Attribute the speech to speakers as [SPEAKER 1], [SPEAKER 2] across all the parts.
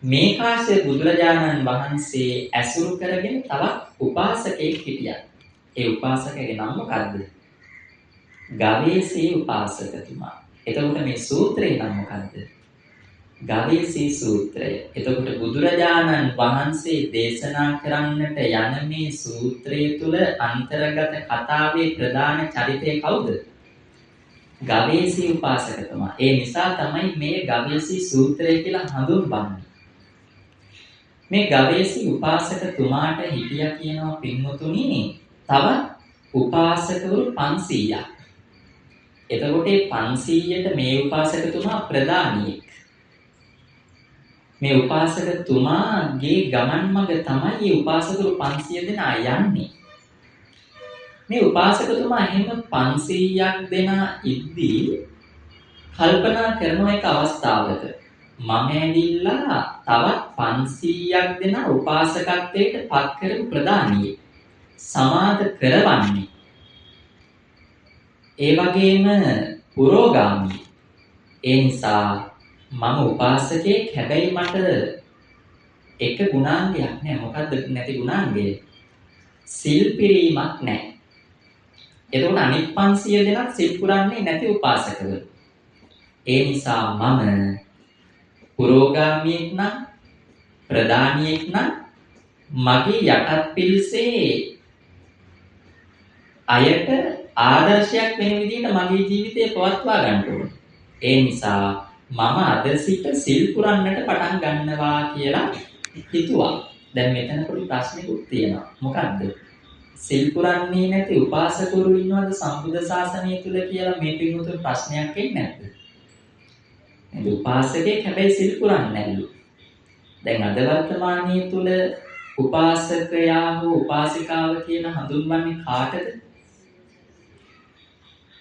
[SPEAKER 1] මේ කාශ්‍යප බුදුරජාණන් වහන්සේ ඇසුරු කරගෙන තවත් උපාසකයෙක් හිටියා. ඒ උපාසකගේ නම මොකද්ද? ගවේසී උපාසකතුමා. එතකොට මේ සූත්‍රේ නම මොකද්ද? ගවේසී සූත්‍රය. එතකොට බුදුරජාණන් වහන්සේ දේශනා කරන්නට යන මේ සූත්‍රය තුල අන්තර්ගත කතාවේ ප්‍රධාන චරිතය කවුද? ගවේසී උපාසකතුමා. ඒ නිසා තමයි මේ ගවේසී සූත්‍රය කියලා හඳුන්වන්නේ. මේ ගවේසී උපාසකතුමාට හිටියා කියනවා පින්වතුනි තවත් උපාසකවරු 500ක්. එතකොට මේ 500ට මේ උපාසකතුමා ප්‍රධානියෙක්. මේ උපාසකතුමාගේ ගමන් මඟ තමයි මේ උපාසකවරු 500 දෙනා යන්නේ. මේ උපාසකතුමා එහෙම 500ක් දෙනා ඉද්දී කල්පනා කරන එක අවස්ථාවක මම ඇවිල්ලා තවත් 500ක් දෙනා උපාසකත්වයට පත් කරපු ප්‍රධානියෙක් සමාද කරවන්නේ. ඒ වගේම පුරෝගාමී. ඒ නිසා මම උපාසකයෙක්, හැබැයි මට එක ගුණාංගයක් නෑ. මොකද්ද නැති ගුණාංගය? සිල් පිරීමක් නෑ. එතකොට අනිත් 500 දෙනක් සිල් පුරන්නේ නැති උපාසකවරු. ඒ නිසා මම පුරෝගාමියෙක් නම් ප්‍රධානියෙක් නම් මගේ යටත් පිරිසේ අයට ආදර්ශයක් වෙන විදිහට මගේ ජීවිතය පවත්වා ගන්න ඕනේ. ඒ නිසා මම අද සිට සිල් පුරන්නට පටන් ගන්නවා කියලා හිතුවා. දැන් මෙතන පොඩි ප්‍රශ්නකුත් තියෙනවා. මොකද්ද? සිල් පුරන්නේ නැති උපාසකවරු ඉන්නවද සම්බුද්ධ ශාසනය තුල කියලා මේ පිටුතුන් ප්‍රශ්නයක් එන්නේ නැද්ද? නේද? උපාසකයෙක් හැබැයි සිල් පුරන්නේ නැල්ලු. දැන් අද වර්තමානයේ තුල උපාසකයා හෝ උපාසිකාව කියලා හඳුන්වන්නේ කාටද?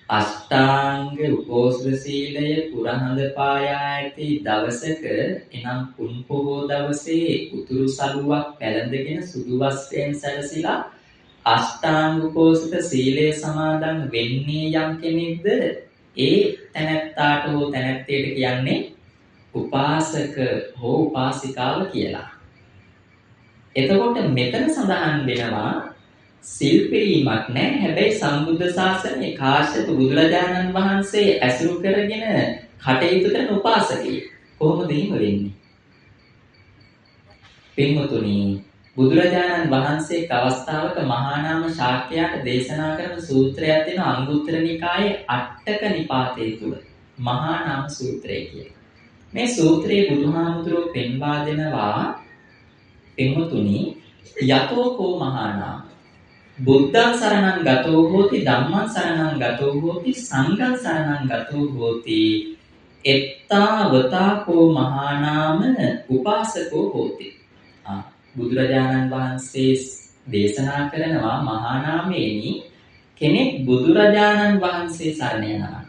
[SPEAKER 1] අෂ්ටාංග උපෝසථ සීලය පුරහඳ පායා ඇති දවසක, එනම් පුන් පොහෝ දවසේ උතුරු සලුවක් පැළඳගෙන සුදු වස්ත්‍රයෙන් සැරසිලා අෂ්ටාංග උපෝසථ සීලය සමාදන් වෙන්නේ යම් කෙනෙක්ද, ඒ තැනැත්තාට හෝ තැනැත්තියට කියන්නේ උපාසක හෝ උපාසිකාව කියලා. එතකොට මෙතන සඳහන් වෙනවා සිල් පිරීමක් නෑ, හැබැයි සම්බුද්ධ ශාසනයේ කාශ්‍යප බුදුරජාණන් වහන්සේ ඇසුරු කරගෙන කටයුතු කරන උපාසකයෙක්. කොහොමද එහෙම වෙන්නේ? පින්වතුනි, බුදුරජාණන් වහන්සේ එක් අවස්ථාවක මහා නාම ශාක්‍යයාට දේශනා කරන සූත්‍රයක් තියෙනවා අංගුත්තර නිකායේ අට්ඨක නිපාතය තුල, මහා නාම සූත්‍රය කියලා. මේ සූත්‍රයේ බුදුහාමුදුරුවෝ පෙන්වා දෙනවා පින්වතුනි, යතෝ කෝ මහා නාම බුද්ධං සරණං ගතෝ හෝති, ධම්මං සරණං ගතෝ හෝති, සංඝං සරණං ගතෝ හෝති, එත්තාවතා කෝ මහා නාම උපාසකෝ හෝති. බුදුරජාණන් වහන්සේ දේශනා කරනවා මහා නාමේනි, කෙනෙක් බුදුරජාණන් වහන්සේ සරණ යනවා,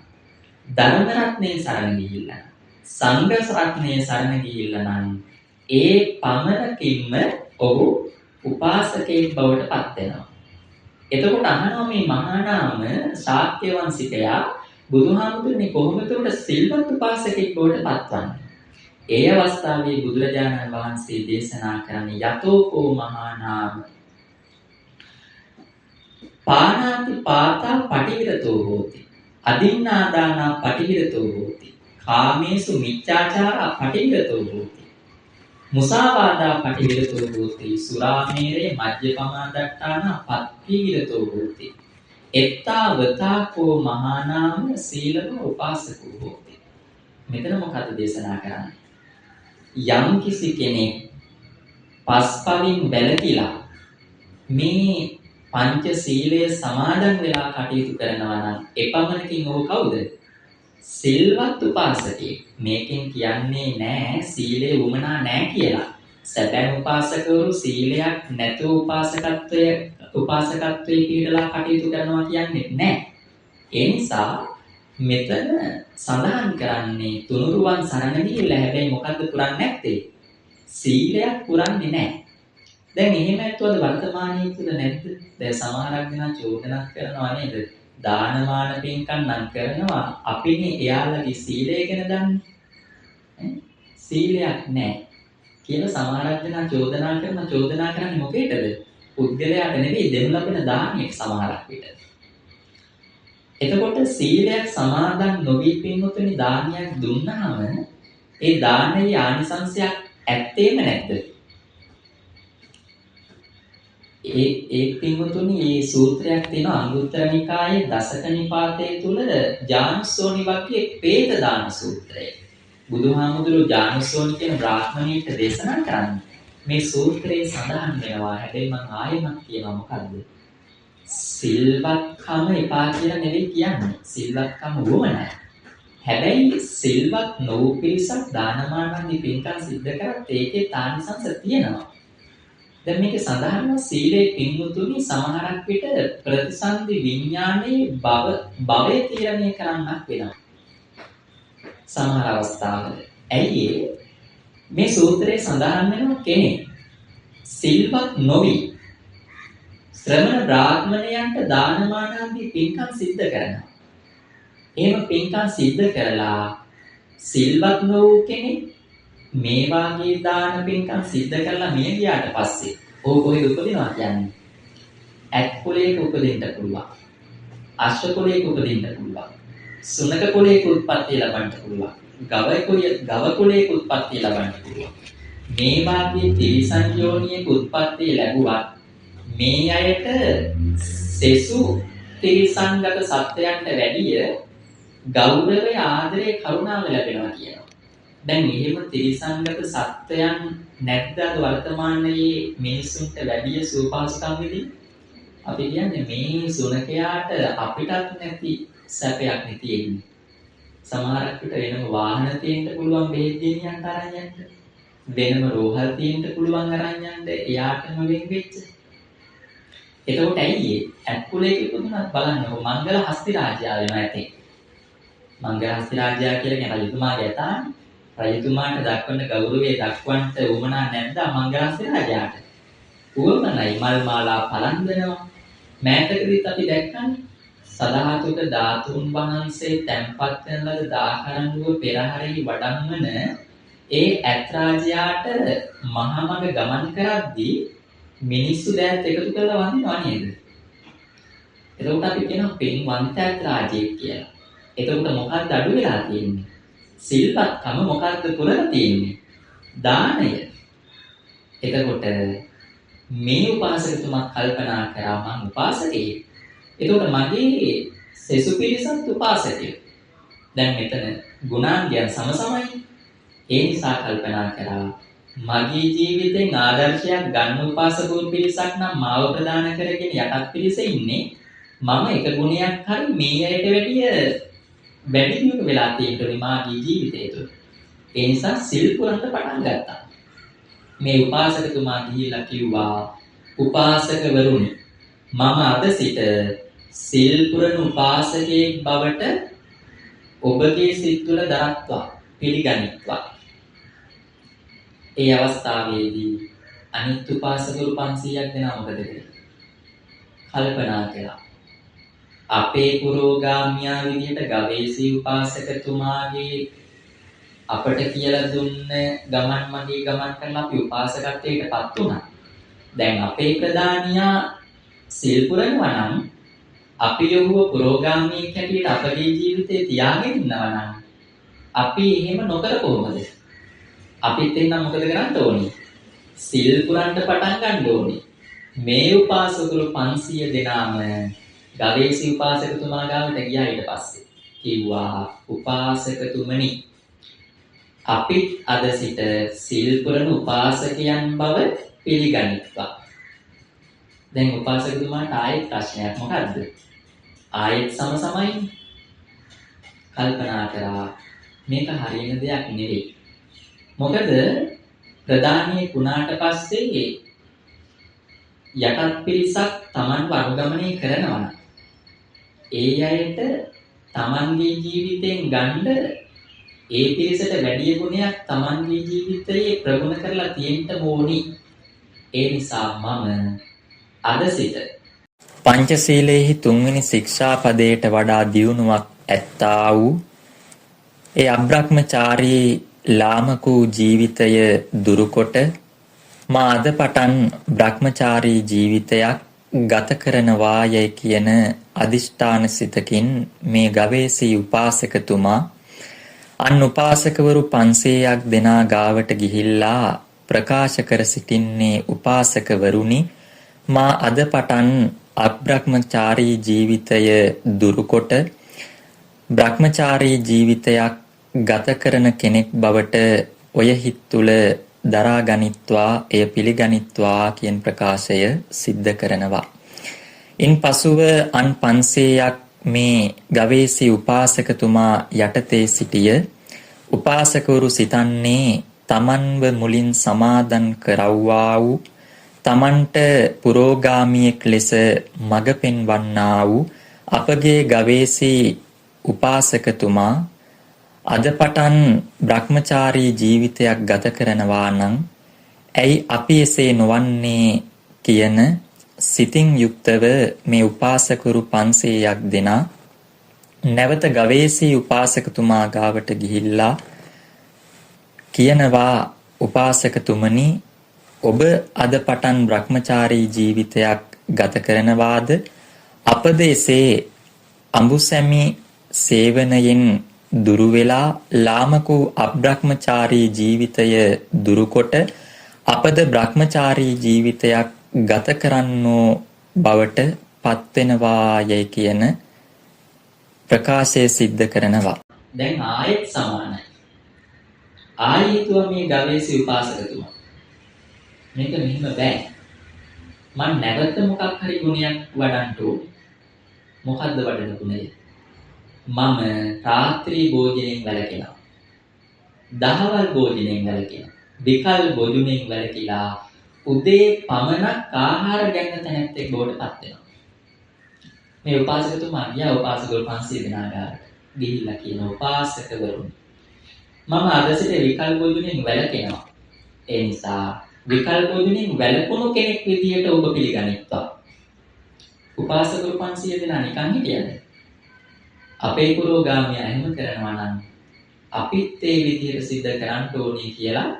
[SPEAKER 1] ධර්ම රත්නයේ සරණ ගිහිල්ලා, සංඝ රත්නයේ සරණ ගිහිල්ලා නම් ඒ පමණකින්ම ඔහු උපාසකයෙක් බවට පත් වෙනවා. එතකොට අහනවා මේ මහා නාම ශාක්‍ය වංශිකයා, බුදුහාමුදුරනේ කොහොමද උට සිල්වත් උපාසකෙක් බවට පත්වන්නේ? ඒ අවස්ථාවේ බුදුරජාණන් වහන්සේ දේශනා කරන්නේ යතෝ කෝ මහා නාම පානාති පාතා පටිවිරතෝ හෝති, අදින්නාදානා පටිවිරතෝ හෝති, කාමේසු මිච්ඡාචාරා පටිවිරතෝ හෝති, මුසාවාදා පටිවිරතෝ හෝති, සුරාමේරේ මජ්ජපමා දට්ඨානා පත්තිවිරතෝ හෝති, එත්තාවතා කෝ මහා නාම සීලව උපාසකෝ හෝති. මෙතන මොකද්ද දේශනා කරන්නේ? යම් කිසි කෙනෙක් පස්පවින් වැළකීලා මේ පංච සීලය සමාදන් වෙලා කටයුතු කරනවා නම් එපමණකින් ඔහු කවුද? සිල්වත් උපාසකයෙක්. මේකෙන් කියන්නේ නෑ සීලය උමනා නෑ කියලා. සැබෑ උපාසකවරු සීලයක් නැතුව උපාසකත්වයේ පිළිලා කටයුතු කරනවා කියන්නේ නෑ. ඒ නිසා මෙතන සඳහන් කරන්නේ තුනුරුවන් සරණ ගිහිල්ලා හැබැයි මොකද්ද පුරන්නේ නැත්තේ? සීලයක් පුරන්නේ නෑ. දැන් එහෙම ඇත්තවද වර්තමානයේ තුල නැද්ද? දැන් සමහරක් දෙනා චෝදනා කරනවා නේද? දානමාන පින්කම් නම් කරනවා, අපිනේ එයාලගේ සීලය ගැන දන්නේ. සීලයක් නෑ. කියලා සමහරක් දෙනා චෝදනා කරන. චෝදනා කරන්නේ මොකේද? පුද්ගලයාට නෙවෙයි, දෙනු ලබන දානයට සමහරක් විට. එතකොට සීලයක් සමාදන් නොවී පින්වතුනි දානයක් දුන්නාම ඒ දානයේ ආනිසංසයක් ඇත්තේම නැද්ද? ඒ ඒ පින්වතුනි, මේ සූත්‍රයක් තියෙනවා අංගුත්තර නිකායේ දසක නිපාතයේ තුල ජානුස්සෝනි වර්ගයේ පේත දාන සූත්‍රය. බුදුහාමුදුරුවෝ ජානුස්සෝනි කියන බ්‍රාහ්මණයට දේශනා කරන්නේ මේ සූත්‍රයේ සඳහන් වෙනවා. හැබැයි මං ආයෙමත් කියනවා, මොකද්ද? සිල්වත්කම එපා කියලා නෙවෙයි කියන්නේ. සිල්වත්කම උවමනයි. හැබැයි සිල්වත් නොවූ පිරිසක් දානමානන්දි පින්කම් සිද්ධ කරත් ඒකේ තානිසංස තියෙනවා. දැන් මේකේ සඳහන් වෙන සීලේ පින්වතුනි සමහරක් විට ප්‍රතිසන්දි විඥානයේ භවය තීරණය කරන්නක් වෙනවා. සමහර අවස්ථාවල. ඇයි ඒ? මේ සූත්‍රයේ සඳහන් වෙනවා කෙනෙක් සිල්වත් නොවි ශ්‍රමණ බ්‍රාහ්මණයන්ට දානමානාදී පින්කම් සිද්ධ කරනවා. එහෙම පින්කම් සිද්ධ කරලා සිල්වත් නොවූ කෙනෙක් මේ වාගේ දාන පින්කම් සිද්ධ කරලා මිය ගියාට පස්සේ ඔහු කොහෙද උපදිනවා කියන්නේ? ඇත් කුලයක උපදින්න පුළුවන්. අශ්ව කුලයක උපදින්න පුළුවන්. සුනක කුලයක උත්පත්ති ලබන්න පුළුවන්. ගව කුලයක උත්පත්ති ලබන්න පුළුවන්. මේ වාගේ තිරිසන් යෝනියක උත්පත්ති ලැබුවත් මේ අයට සෙසු තිරිසන්ගත සත්වයන්ට වැඩිය ගෞරවය, ආදරය, කරුණාව ලැබෙනවා කියනවා. දැන් එහෙම තිරිසන්ගත සත්වයන් නැද්ද අද වර්තමානයේ මිනිස්සුන්ට වැඩිය සුවපහසුකම් විඳින්න? අපි කියන්නේ මේ සුනකයාට අපිටත් නැති සැපයක් නේ තියෙන්නේ. සමහරක් විට වෙනම වාහන තියෙන්න පුළුවන් බෙහෙත් ගෙනියන්න අරන් යන්න. වෙනම රෝහල් තියෙන්න පුළුවන් අරන් යන්න, එයාටම වෙන් වෙච්ච. එතකොට ඇයි ඒ ඇත් කුලයක ඉපදුනත් බලන්නකො මංගල හස්ති රාජයා වෙනවා ඇතේ. මංගල හස්ති රාජයා කියලා කියන්නේ රජතුමාගේ ඇතානේ. රජතුමාට දක්වන ගෞරවය දක්වන්නට උවමනා නැද්ද මංගල හස්ති රාජයාට? උවමනයි. මල් මාලා පලන්දනවා. මෑතකදීත් අපි දැක්කනේ සදාතුක ධාතුන් වහන්සේ තැන්පත් වෙන ලද දාහරණුව පෙරහරෙහි වඩම්මන ඒ ඇත් රාජයාට මහමග ගමන් කරද්දී මිනිස්සු දෑත් එකතු කරලා වඳිනවා නේද? එතකොට අපි කියනවා පින්වන්ත ඇත් රාජයෙක් කියලා. එතකොට මොකද්ද අඩු වෙලා තියෙන්නේ? සිල්වත්කම. මොකද්ද පුරලා තියෙන්නේ? දානය. එතකොට මේ උපාසකතුමා කල්පනා කරා, මං උපාසකයෙක්. එතකොට මගේ සෙසු පිරිසත් උපාසකයෝ. දැන් මෙතන ගුණාංගයන් සම සමයි. ඒ නිසා කල්පනා කරා, මගේ ජීවිතෙන් ආදර්ශයක් ගන්න උපාසකවරු පිරිසක් නම් මාව ප්‍රදාන කරගෙන යටත් පිරිස ඉන්නේ. මම එක ගුණයක් හරි මේ අයට වැඩිය වැඩි දියුණු වෙලා තියෙන්න මාගේ ජීවිතය තුළ. ඒ නිසා සිල් පුරන්න පටන් ගත්තා. මේ උපාසකතුමා ගිහිල්ලා කිව්වා, උපාසකවරුනි, මම අද සිට සිල් පුරන උපාසකයෙක් බවට ඔබගේ සිත් තුළ දරත්වා, පිළිගනිත්වා. ඒ අවස්ථාවේදී අනිත් උපාසකවරු 500ක් දෙනා මොකද කළේ? කල්පනා කළා. අපේ පුරෝගාමියා විදිහට ගවේෂී උපාසකතුමාගේ අපට කියලා දුන්න ගමන් මගේ ගමන් කරලා අපි උපාසකත්වයට පත් වුණා. දැන් අපේ ප්‍රධානියා සිල් පුරනවා නම්, අපි යොහුව පුරෝගාමියෙක් හැටියට අපගේ ජීවිතේ තියාගෙන ඉන්නවා නම්, අපි එහෙම නොකර කොහොමද? අපිත් එහෙනම් මොකද කරන්න ඕනි? සිල් පුරන්න පටන් ගන්න ඕනි. මේ උපාසකවරු 500 දෙනාම ගවේෂී උපාසකතුමා ගාවට ගියා ඊට පස්සේ. කිව්වා, උපාසකතුමනි, අපිත් අද සිට සිල් පුරන උපාසකයන් බව පිළිගනිත්වා. දැන් උපාසකතුමාට ආයෙත් ප්‍රශ්නයක්, මොකද්ද? ආයෙත් සම සමයි. කල්පනා කරා, මේක හරියන දෙයක් නෙවෙයි. මොකද ප්‍රධානියෙක් වුණාට පස්සේ යටත් පිරිසක් තමන්ව අනුගමනය කරනවා නම් ඒ අයට තමන්ගේ ජීවිතෙන් ගන්න ඒ පිරිසට වැඩි ගුණයක් තමන්ගේ ජීවිතයේ ප්‍රගුණ කරලා තියෙන්න ඕනි. ඒ නිසා මම අද සිට
[SPEAKER 2] පංචශීලයේහි තුන්වෙනි ශික්ෂාපදයට වඩා දියුණුවක් ඇත්තා වූ ඒ අබ්‍රහ්මචාරී ලාමක වූ ජීවිතය දුරුකොට මා අද පටන් බ්‍රහ්මචාරී ජීවිතයක් ගත කරනවා යයි කියන අදිෂ්ඨාන සිතකින් මේ ගවේෂී උපාසකතුමා අන් උපාසකවරු 500ක් දෙනා ගාවට ගිහිල්ලා ප්‍රකාශ කර සිටින්නේ, උපාසකවරුනි, මා අද පටන් අබ්‍රහ්මචාරී ජීවිතය දුරුකොට බ්‍රහ්මචාරී ජීවිතයක් ගත කරන කෙනෙක් බවට ඔය හිත් තුළ දරා ගනිත්වා, එය පිළිගනිත්වා කියන ප්‍රකාශය සිද්ධ කරනවා. ඉන් පසුව අන් 500ක් මේ ගවේෂී උපාසකතුමා යටතේ සිටිය උපාසකවරු සිතන්නේ තමන්ව මුලින් සමාදන් කරව්වා වූ, තමන්ට පුරෝගාමියෙක් ලෙස මඟ පෙන්වන්නා වූ අපගේ ගවේෂී උපාසකතුමා අද පටන් බ්‍රහ්මචාරී ජීවිතයක් ගත කරනවා නම් ඇයි අපි එසේ නොවන්නේ කියන සිතින් යුක්තව මේ උපාසකවරු 500ක් දෙනා නැවත ගවේෂී උපාසකතුමා ගාවට ගිහිල්ලා කියනවා, උපාසකතුමනි, ඔබ අද පටන් බ්‍රහ්මචාරී ජීවිතයක් ගත කරනවාද? අපද එසේ අඹුසැමි සේවනයෙන් දුරු වෙලා ලාමක වූ අබ්‍රහ්මචාරී ජීවිතය දුරුකොට අපද බ්‍රහ්මචාරී ජීවිතයක් ගත කරන්නෝ බවට පත්වෙනවා යයි කියන ප්‍රකාශය සිද්ධ කරනවා.
[SPEAKER 1] දැන් ආයෙත් සමානයි. ආයෙ හිතුවා මේ ගවේෂී උපාසකතුමා, මේක මෙහෙම බෑ. මං නැවත මොකක් හරි ගුණයක් වඩන්න ඕනේ. මොකද්ද වඩන ගුණය? මම රාත්‍රී භෝජනයෙන් වැළකෙනවා. දහවල් භෝජනයෙන් වැළකෙනවා. විකල් භෝජනයෙන් වැළකීලා උදේ පමණක් ආහාර ගන්න තැනැත්තෙක් බවට පත් වෙනවා. මේ උපාසකතුමා ගියා උපාසකවරු 500 දෙනා ගාවට. ගිහිල්ලා කියන, උපාසකවරුනි, මම අද සිට විකල් භෝජනයෙන් වැළකෙනවා. ඒ නිසා විකල් භෝජනයෙන් වැළකුණු කෙනෙක් විදියට ඔබ පිළිගනිත්වා. උපාසකවරු 500 දෙනා නිකන් හිටියද? අපේ පුරෝගාමියා එහෙම කරනවා නම් අපිත් ඒ විදියට සිද්ධ කරන්න ඕනේ කියලා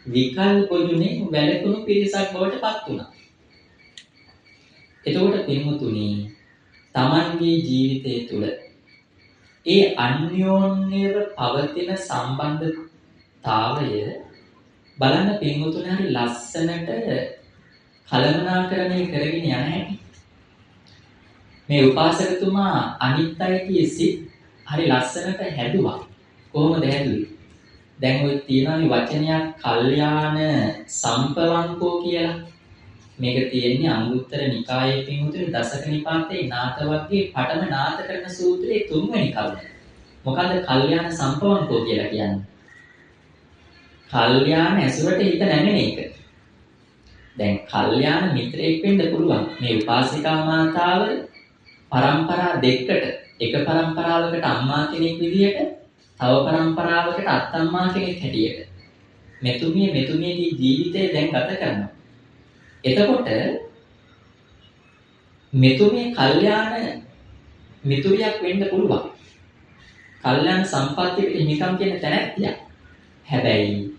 [SPEAKER 1] විකල් භෝජනයෙන් වැළකුණු පිරිසක් බවට පත් වුණා. එතකොට පින්වතුනි, තමන්ගේ ජීවිතය තුළ ඒ අන්‍යෝන්‍යව පවතින සම්බන්ධතාවය බලන්න පින්වතුනි, හරි ලස්සනට කළමනාකරණය කරගෙන යන හැටි. මේ උපාසකතුමා අනිත් අයගේ සිත් හරි ලස්සනට හැදුවා. කොහොමද හැදුවේ? දැන් ඔය තියෙනවානේ වචනයක් කල්යාණ සම්පවංකෝ කියලා. මේක තියෙන්නේ අංගුත්තර නිකායේ පින්වතුනි, දසක නිපාතේ නාත වර්ගයේ පඨම නාත කරන සූත්‍රයේ තුන්වෙනි කරුණ. මොකද්ද කල්යාණ සම්පවංකෝ කියලා කියන්නේ? කල්යාණ ඇසුරට හිත නැමෙන එක. දැන් කල්යාණ මිත්‍රයෙක් වෙන්න පුළුවන්. මේ උපාසිකා මාතාව පරම්පරා දෙකකට, එක පරම්පරාවකට අම්මා කෙනෙක් විදියට, තව පරම්පරාවකට අත්තම්මා කෙනෙක් හැටියට මෙතුමිය මෙතුමියගේ ජීවිතය දැන් ගත කරනවා. එතකොට මෙතුමිය කල්යාණ මිතුරියක් වෙන්න පුළුවන්. කල්යාණ සම්පත්තියකට හිමිකම් කියන තැනැත්තියක්. හැබැයි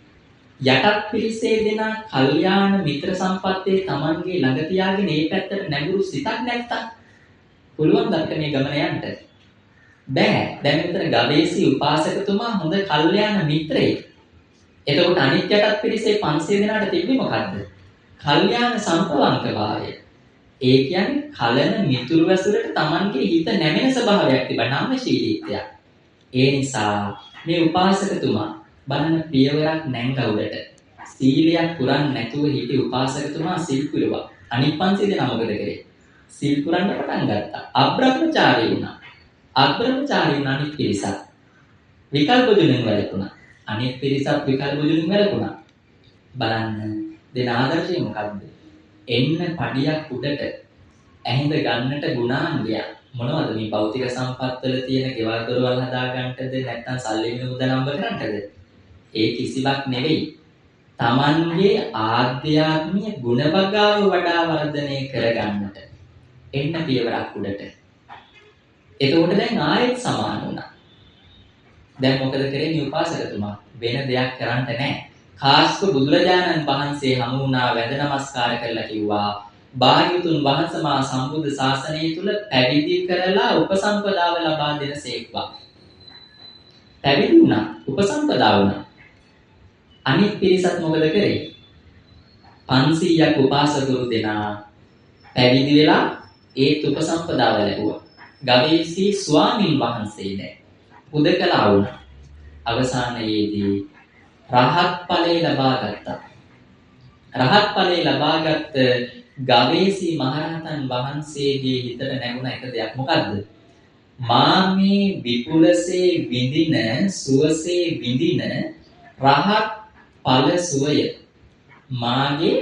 [SPEAKER 1] යටත් පිරිසේ දෙනා කල්යාණ මිත්‍ර සම්පත්තියේ Tamanගේ ළඟ තියාගෙන ඒ පැත්තට නැඹුරු සිතක් නැත්තම් පුළුවන් ද අපිට මේ ගමන යන්න? බෑ. දැන් මෙතන ගවේෂී උපාසකතුමා හොඳ කල්යාණ මිත්‍රයෙක්. එතකොට අනිත් යටත් පිරිසේ 500 දෙනාට තිබ්බේ මොකද්ද? කල්යාණ සම්පවංක භාවය. ඒ කියන්නේ කලන මිතුරු ඇසුරට Tamanගේ හිත නැමෙන ස්වභාවයක් තිබ්බා, නම්‍යශීලීත්වයක්. ඒ නිසා මේ උපාසකතුමා බලන පියවරක් නැංග උඩට. සීලයක් පුරන් නැතුව හිටි උපාසකතුමා සිල් පුරවා. අනිත් 500 දෙනා මොකද කරේ? සිල් පුරන්න පටන් ගත්තා. අබ්‍රහ්මචාරී වුණා. අබ්‍රහ්මචාරී වුණ අනිත් පිරිසක් විකල්ප දුනෙන් වැළකුණා. අනිත් පිරිසක් විකල්ප දුනෙන් වැළකුණා. බලන්න දෙන ආදර්ශය මොකද්ද? එන්න පඩියක් උඩට ඇහිඳ ගන්නට ගුණාංගයක් මොනවද? මේ භෞතික සම්පත් වල තියෙන ගෙවල් දොරවල් හදා ගන්නටද, නැත්නම් සල්ලි මිල මුදල් හම්බ කරන්නටද? ඒ කිසිවක් නෙවෙයි. තමන්ගේ ආධ්‍යාත්මීය ගුණ වගාව වඩා වර්ධනය කරගන්නට එන්න පියවරක් උඩට. එතකොට දැන් ආයෙත් සමාන වුණා. දැන් මොකද කරේ මේ උපාසකතුමා? වෙන දෙයක් කරන්න නෑ. කාශ්‍යප බුදුරජාණන් වහන්සේ හමු වුණා, වැඳ නමස්කාර කරලා කිව්වා, භාග්‍යවතුන් වහන්සේ මා සම්බුද්ධ ශාසනය තුල පැවිදි කරලා උපසම්පදාව ලබා දෙන සේක්වා. පැවිදි වුණා, උපසම්පදා වුණා. අනිත් පිරිසත් මොකද කරේ? 500ක් උපාසකවරු දෙනා පැවිදි වෙලා ඒත් උපසම්පදාව ලැබුවා. ගවේෂී ස්වාමින් වහන්සේ දැන් හුදකලා වුණා. අවසානයේදී රහත් ඵලය ලබා ගත්තා. රහත් ඵලය ලබාගත් ගවේෂී මහරහතන් වහන්සේගේ හිතට නැගුණ එක දෙයක් මොකද්ද? මා මේ විපුලසේ විඳින සුවසේ විඳින රහත් ඵල සුවය මාගේ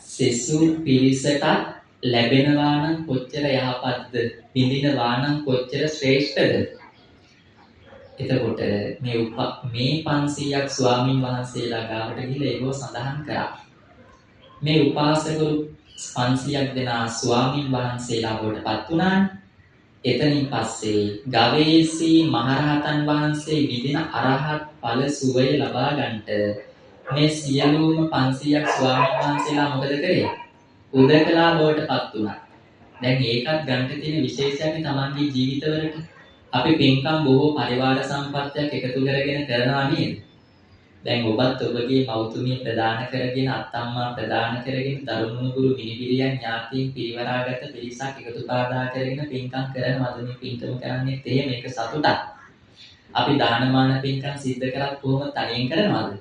[SPEAKER 1] සෙසු පිරිසටත් ලැබෙනවා නම් කොච්චර යහපත්ද, විඳිනවා නම් කොච්චර ශ්‍රේෂ්ඨද. එතකොට මේ 500ක් ස්වාමින් වහන්සේලා ගාවට ගිහිල්ලා ඒකව සඳහන් කරා. මේ උපාසකවරු 500ක් දෙනා ස්වාමින් වහන්සේලා බවට පත් වුණානේ. එතනින් පස්සේ ගවේෂී මහරහතන් වහන්සේ විඳින අරහත් ඵල සුවය ලබා ගන්නට මේ සියලුම 500ක් ස්වාමීන් වහන්සේලා මොකද කරේ? උදකලා බවට පත් වුණා. දැන් ඒකත් ගන්නට තියෙන විශේෂයක් තමන්ගේ ජීවිතවලට. අපි පින්කම් බොහෝ පරිවාර සම්පත්තියක් එකතු කරගෙන කරනවා නේද? දැන් ඔබත් ඔබගේ මව්තුමිය ප්‍රදාන කරගෙන, අත්තම්මා ප්‍රදාන කරගෙන, දරුණුගුරු මිනිබිරියන් ඥාතීන් පිරිවරාගත පිරිසක් එකතු පාදා කරගෙන පින්කම් කරනවද? මේ පින්කම කරන්නේත් එහෙම, ඒක සතුටක්. අපි දානමාන පින්කම් සිද්ධ කරත් කොහොම තනියෙන් කරනවද?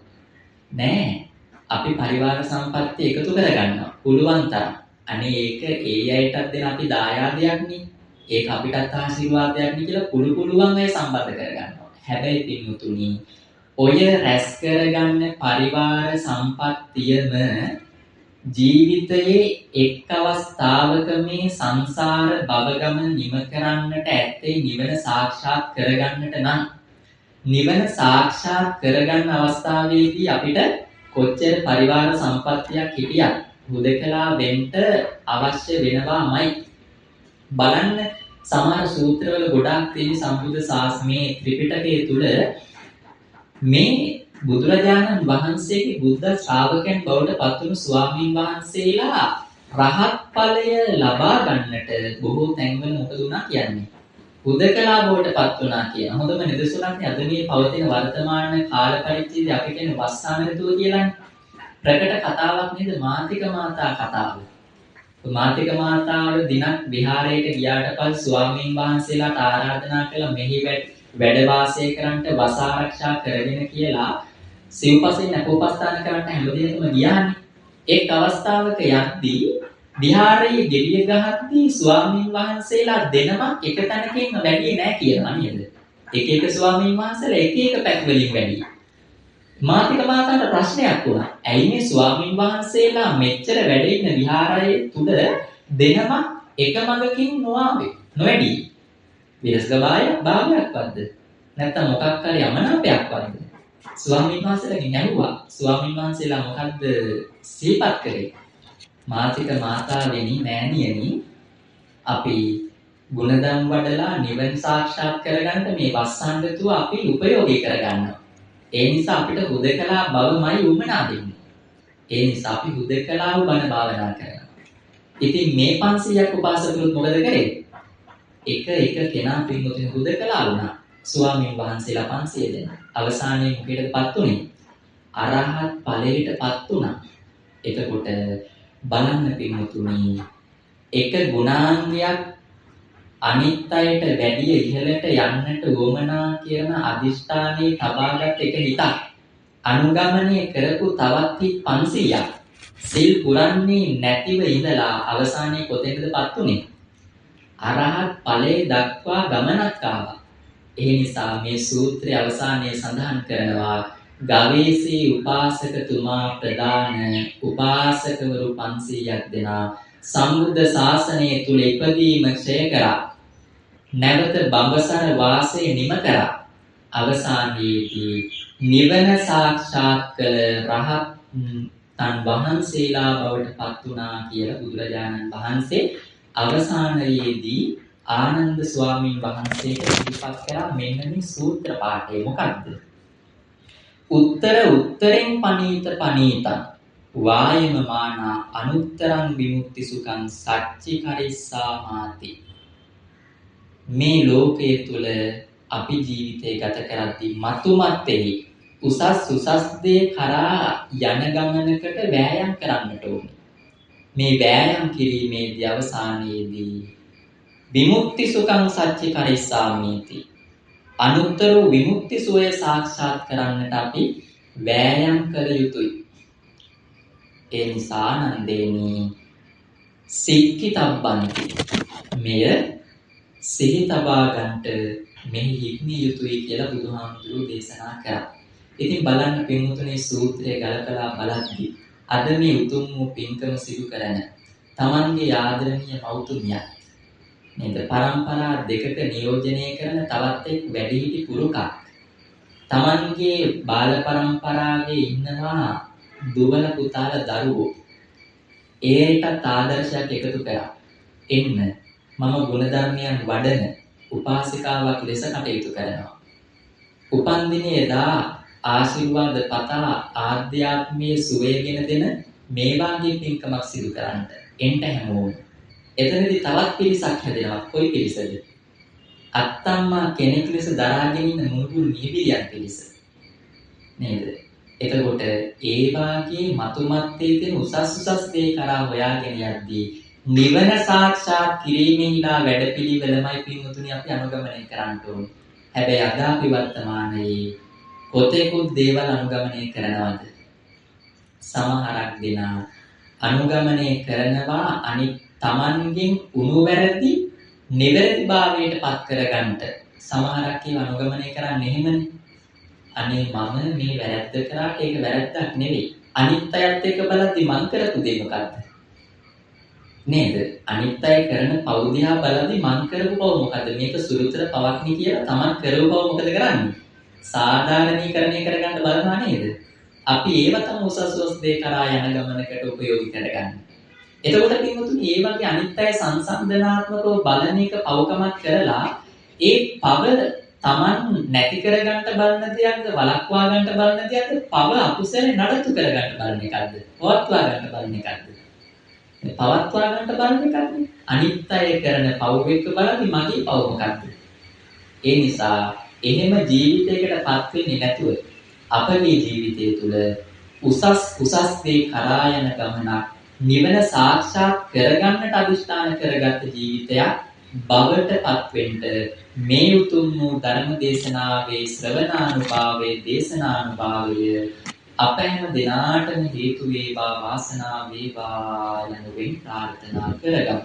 [SPEAKER 1] නෑ. අපි පරිවාර සම්පත්තිය එකතු කරගන්නවා පුළුවන් තරම්. අනේ ඒක ඒ අයටත් දෙන අපි දායාදයක් නේ. ඒක අපිටත් ආශිර්වාදයක් නේ කියලා පුළුවන් අය සම්බන්ධ කරගන්නවා. හැබැයි පින්වතුනි, ඔය රැස් කරගන්න පරිවාර සම්පත්තියම ජීවිතයේ එක් අවස්ථාවක මේ සංසාර භව ගමන නිම කරන්නට ඇත්තේ නිවන සාක්ෂාත් කරගන්නට නම්, නිවන සාක්ෂාත් කරගන්න අවස්ථාවේදී අපිට කොච්චර පරිවාර සම්පත්තියක් හිටියත් හුදකලා වෙන්න අවශ්‍ය වෙනවාමයි. බලන්න සමහර සූත්‍රවල ගොඩාක් තියෙන සම්බුද්ධ ශාසනයේ ත්‍රිපිටකය තුල මේ බුදුරජාණන් වහන්සේගේ බුද්ධ ශ්‍රාවකයන් බවට පත්වුණු ස්වාමීන් වහන්සේලා රහත් ඵලය ලබා ගන්නට බොහෝ තැන්වල මොකද වුණා කියන්නේ? හුදකලා බවට පත් වුණා කියන. හොඳම නිදසුනක් නේ අද මේ පවතින වර්තමාන කාල පරිච්ඡේදය අපි කියන්නේ වස්සාන ඍතුව කියලානේ. ප්‍රකට කතාවක් නේද මාතික මාතා කතාව. මාතික මාතාව දිනක් විහාරයට ගියාට පස්සේ ස්වාමීන් වහන්සේලාට ආරාධනා කළා මෙහි වැඩ වාසය කරන්නට වස ආරක්ෂා කරගෙන කියලා සිව්පසෙන් අපෝපස්ථාන කරන්නට හැම දිනකම ගියානේ. එක් අවස්ථාවක යද්දී විහාරයේ ගෙඩිය ගහද්දී ස්වාමීන් වහන්සේලා දෙනමක් එක තැනකින් වැඩි නෑ කියනවා නේද? එක එක ස්වාමීන් වහන්සේලා එක එක පැත් වලින් වැඩි. මාතික මාතාට ප්‍රශ්නයක් වුණා. ඇයි මේ ස්වාමීන් වහන්සේලා මෙච්චර වැඩ ඉන්න විහාරයේ තුල දෙනමක් එක මඟකින් නොආවේ නොවැඩි? විරසක භාවයක්වත්ද? නැත්නම් මොකක් හරි අමනාපයක්වත්ද? ස්වාමීන් වහන්සේලාගෙන් ඇහුවා. ස්වාමීන් වහන්සේලා මොකද්ද සිහිපත් කරේ? මාතික මාතාවෙනි මෑණියනි, අපි ගුණධම් වඩලා නිවන සාක්ෂාත් කරගන්න මේ වස්සාන ඍතුව අපි උපයෝගී කරගන්නවා. ඒ නිසා අපිට හුදකලා බවමයි උවමනා වෙන්නේ. ඒ නිසා අපි හුදකලාව බණ භාවනා කරනවා. ඉතින් මේ 500ක් උපාසකවරුත් මොකද කරේ? එක එක කෙනා පින්වතුනි හුදකලා වුණා. ස්වාමීන් වහන්සේලා 500 දෙනා. අවසානයේ මොකේදපත් උනේ? අරහත් ඵලයටපත් වුණා. එතකොට බලන්න පින්වතුනි, එක ගුණාංගයක් අනිත් අයට වැඩිය ඉහළට යන්නට උවමනා කියන අදිෂ්ඨානයේ තබාගත් එක හිතක් අනුගමනය කරපු තවත් හිත් 500ක් සිල් පුරන්නේ නැතිව ඉඳලා අවසානයේ කොතෙන්දපත් උනේ? අරහත් ඵලයේ දක්වා ගමනක් ආවා. ඒ නිසා මේ සූත්‍රයේ අවසානයේ සඳහන් කරනවා ගවේෂී උපාසකතුමා ප්‍රදාන උපාසකවරු 500ක් දෙනා සම්බුද්ධ ශාසනය තුල ඉපදීම ක්ෂය කරා, නැවත බඹසර වාසය නිම කරා, අවසානයේදී නිවන සාක්ෂාත් කළ රහත් තන් වහන්සේලා බවට පත් වුණා කියලා බුදුරජාණන් වහන්සේ අවසානයේදී ආනන්ද ස්වාමීන් වහන්සේට ඉදිරිපත් කරා මෙන්න මේ සූත්‍ර පාඨය. මොකද්ද? උත්තර උත්තරෙන් පනීත පනීතං වායම මානා අනුත්තරං විමුක්ති සුඛං සච්චි කරිස්සාමාති. මේ ලෝකයේ තුල අපි ජීවිතය ගත කරද්දී මතුමත්ෙහි උසස් උසස් දේ කරා යන ගමනකට වෑයම් කරන්නට ඕනේ. මේ වෑයම් කිරීමේදී අවසානයේදී විමුක්ති සුඛං සච්චි කරිස්සාමීති, අනුත්තර විමුක්ති සුවය සාක්ෂාත් කරන්නට අපි වෑයම් කළ යුතුයි. ඒ නිසා නන්දේනි සික්කිතබ්බන්ති, මෙය සිහි තබා ගන්නට මෙහි හික්මිය යුතුයි කියලා බුදුහාමුදුරුවෝ දේශනා කරා. ඉතින් බලන්න පින්වතුනි, සූත්‍රය ගලපලා බලද්දී අද මේ උතුම් වූ පින්කම සිදු කරන තමන්ගේ ආදරණීය මව්තුමියත් නේද, පරම්පරා දෙකක නියෝජනය කරන තවත් එක් වැඩිහිටි පුරුකක්, තමන්ගේ බාල පරම්පරාවේ ඉන්නවා දුවල පුතාලා දරුවෝ, ඒකටත් ආදර්ශයක් එකතු කරා. එන්න මම ගුණධර්මයන් වඩන උපාසිකාවක් ලෙස කටයුතු කරනවා. උපන් දිනේ එදා ආශිර්වාද පතා ආධ්‍යාත්මීය සුවයගෙන දෙන මේ වාගේ පින්කමක් සිදු කරන්නට එන්ට හැමෝම. එතනදී තවත් පිරිසක් හැදෙනවා. කොයි පිරිසද? අත්තම්මා කෙනෙක් ලෙස දරාගෙන ඉන්න මුණුබුරු මිහිපිරියන් පිරිස නේද? එතකොට ඒ වාගේ මතුමත්තේ තියෙන උසස් උසස් දේ කරා හොයාගෙන යද්දී නිවන සාක්ෂාත් කිරීමේලා වැඩපිළිවෙලමයි පින්වතුනි අපි අනුගමනය කරන්න ඕනේ. හැබැයි අද අපි වර්තමානයේ කොතෙකුත් දේවල් අනුගමනය කරනවද? සමහරක් දෙනා අනුගමනය කරනවා අනිත් තමන්ගෙන් උණු වැරදි නිවැරදි භාවයට පත් කරගන්නට. සමහරක් ඒවා අනුගමනය කරන්නේ එහෙමනේ. අනේ මම මේ වැරද්ද කරාට ඒක වැරද්දක් නෙවෙයි. අනිත් අයත් එක්ක බලද්දි මං කරපු දේ මොකද්ද? නේද? අනිත් අය කරන පව් දිහා බලද්දි මං කරපු පව් මොකද්ද? මේක සුළුතර පවක් නේ කියලා තමන් කරපු පව් මොකද කරන්නේ? සාධාරණීකරණය කරගන්න බලනවා නේද? අපි ඒව තම උසස් උසස් දේ කරා යන ගමනකට උපයෝගී කරගන්න. එතකොට පින්වතුනි, ඒ වගේ අනිත් අය සංසන්දනාත්මකව බලන එක පව්කමක් කරලා ඒ පව තමන් නැති කරගන්න බලන දෙයක්ද, වළක්වා ගන්න බලන දෙයක්ද, පව අකුසල නඩත්තු කරගන්න බලන එකක්ද, පවත්වා ගන්න බලන එකක්ද? පවත්වා ගන්න බලන එකක්නේ. අනිත් අය කරන පව් එක්ක බලද්දි මගේ පව් මොකක්ද? ඒ නිසා එහෙම ජීවිතයකට පත් වෙන්නේ නැතුව අපගේ ජීවිතය තුළ උසස් උසස් දේ කරා යන ගමනක්, නිවන සාක්ෂාත් කරගන්නට අදිෂ්ඨාන කරගත් ජීවිතයක් බවට පත්වෙන්න මේ උතුම් වූ ධර්ම දේශනාවේ ශ්‍රවණානුභාවයේ දේශනානුභාවය අප හැම දෙනාටම හේතු වේවා, වාසනාව වේවා යනුවෙන් ප්‍රාර්ථනා කරගමු.